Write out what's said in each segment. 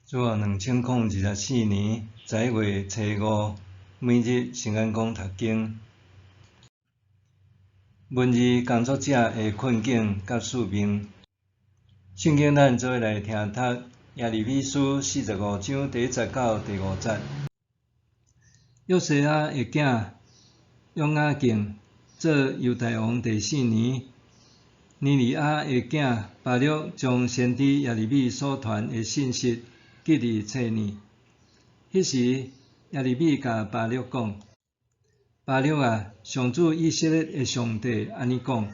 主後2024年11月初五，每日聖言講讀經。文字工作者的困境佮使命。聖經咱做伙來聽讀耶利米書45章第1節到第5節。約西亞的囝約雅敬做猶大王第四年，尼利亞的囝巴錄將先知耶利米所傳的信息記佇冊內。彼時，耶利米共巴錄講：巴錄啊，上主以色列的上帝按呢講：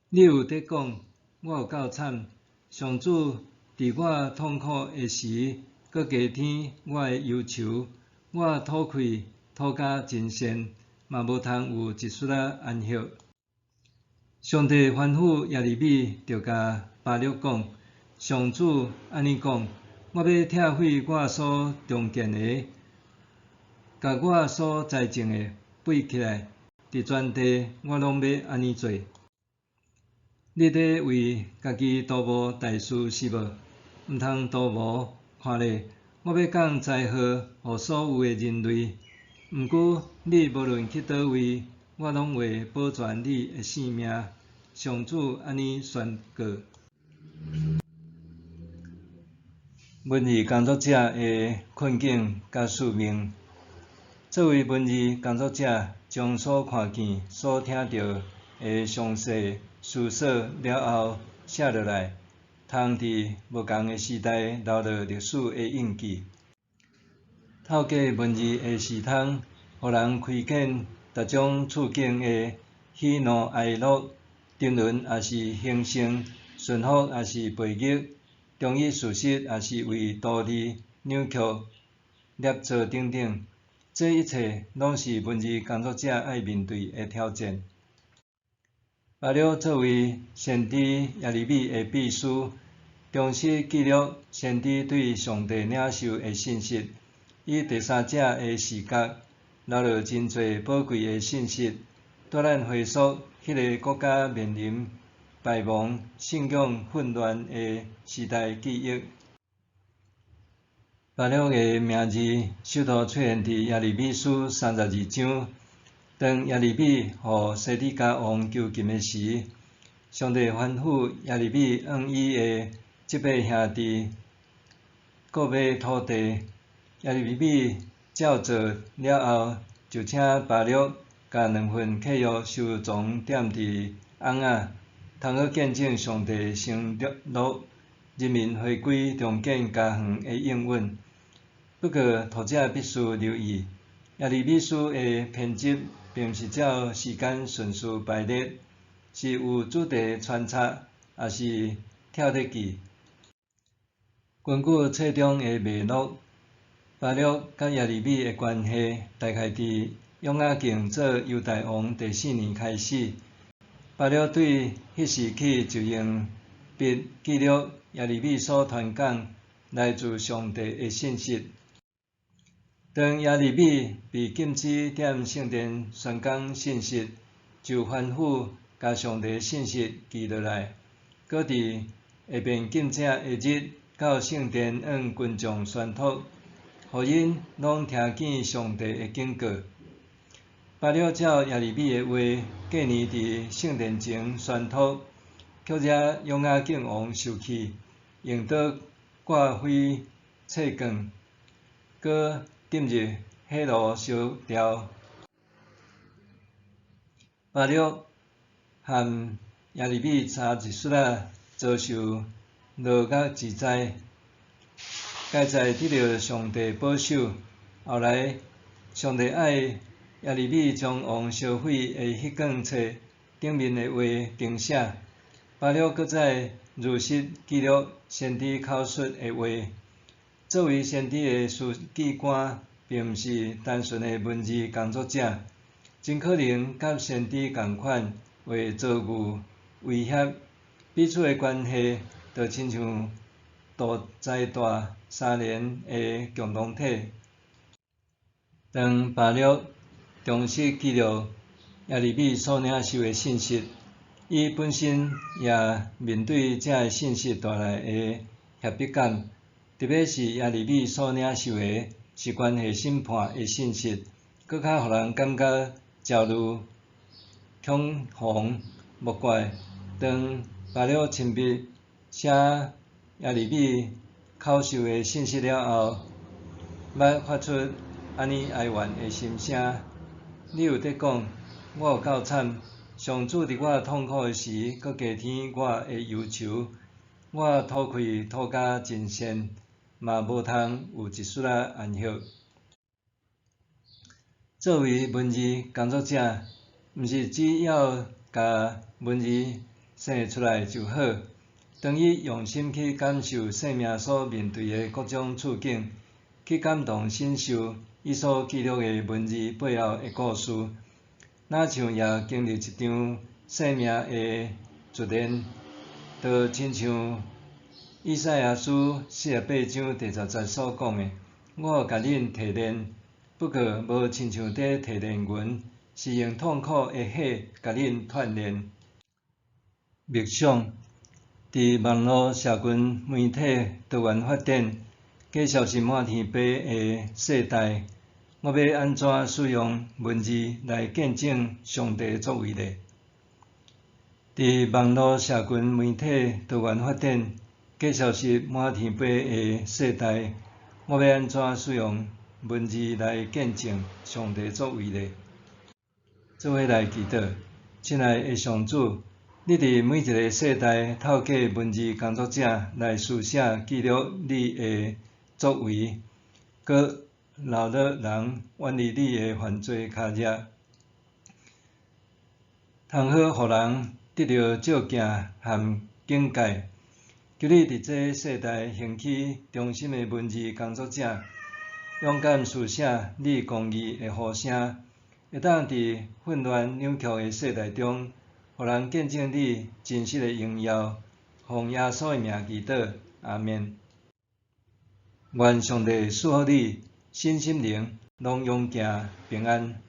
你有佇講，我有夠慘，上主佇我痛苦的時，閣加添我的憂愁，我吐氣吐甲真善，嘛無通有一絲仔安息。上帝吩咐耶利米，著共巴錄講：上主按呢講，我欲拆毀我所重建的，共我所栽種的拔起來，佇全地我攏欲按呢做。你佇為家己圖謀大事是無？毋通圖謀，看咧，我欲降災禍予所有的人類。毋過你無論去佗位，我攏會保全你的性命。上主按呢宣告。文字工作者的困境佮使命。作為文字工作者，將所看見、所聽著的詳細思索了後寫落來，通佇無仝的時代留落歷史的印記。透過文字的視通，予人窺見逐種處境的喜怒哀樂、沉淪抑是興盛、順服抑是背逆、忠於事實抑是為圖利扭曲、捏造等等，這一切攏是文字工作者愛面對的挑戰。巴錄作為先知耶利米的秘書，忠實記錄先知對上帝領受的信息，以第三者的視角，留落真濟寶貴的信息，帶咱回溯彼个國家面臨敗亡、信仰混亂的時代記憶。巴錄的名字首度出現佇耶利米書32章，當耶利米予西底家王囚禁的時，上帝吩咐耶利米向伊的這伯兄弟購買土地。耶利米照做了後，就請巴錄共兩份契約收藏踮佇甕仔，通好見證上帝承諾人民回歸重建家園的應允。不過，讀者必須留意，耶利米書的編輯並毋是照時間順序排列，是有主題穿插，抑是跳咧記。根據冊中的脈絡，巴錄佮耶利米的關係，大概佇約雅敬做猶大王第四年開始。巴錄對彼時起就用筆記錄耶利米所傳講來自上帝的信息。當耶利米被禁止踮聖殿宣講信息，就吩咐共上帝信息記落來，閣佇下面禁者的日，到聖殿向群眾宣讀，予𪜶攏聽見上帝的警告。巴錄照耶利米的話，隔年佇聖殿前宣讀，卻惹約雅敬王受氣，用刀割毀冊卷，閣擲入火爐燒掉。巴錄和耶利米差一絲仔遭受牢獄之災，佳哉得著上帝保守。後來，上帝愛耶利米將王燒毀的彼卷冊頂面的話重寫。巴錄閣再如實記錄先知口述的話。作為先知的書記官，並毋是單純的文字工作者，真可能佮先知仝款會遭遇威脅，彼此的關係就親像大災大三連的共同體。當巴錄忠實記錄耶利米所領受的信息，伊本身也面對這个信息帶來的脅迫感。特別是耶利米所領受的，是關係審判的信息，閣較予人感覺焦慮、恐慌。莫怪，當巴錄親筆寫耶利米口授的信息了後，捌發出按呢哀怨的心聲。你有佇講，我有夠慘，上主佇我痛苦的時，閣加添我的憂愁。我吐氣吐甲真跣，嘛無通有一絲仔安息。作為文字工作者，毋是只要共文字生出來就好。當伊用心去感受生命所面對的各種處境，去感同身受伊所記錄的文字背後的故事，若像也經歷一場生命的錘煉，就親像以賽亞書48章第10節所講的：我共恁提煉，不過無親像佇提煉銀，是用痛苦的火共恁鍛煉。默想，佇網路社群媒體多元發展、假消息滿天飛的世代，我欲按怎使用文字來見證上帝的作為呢？佇網路社群媒體多元發展、假消息滿天飛的世代，我欲按怎使用文字來見證上帝作為呢？做伙來祈禱，親愛的上主，你佇每一个世代透過文字工作者來書寫記錄你的作為，閣留落人遠離你的犯罪跤跡，通好予人得著照鏡和警戒。求你佇這世代興起忠心的文字工作者，勇敢書寫你公義的呼聲，會當佇混亂扭曲的世代中，予人見證你真實的榮耀。奉耶穌的名祈禱，阿們。願上帝賜福你，身心靈攏勇健平安。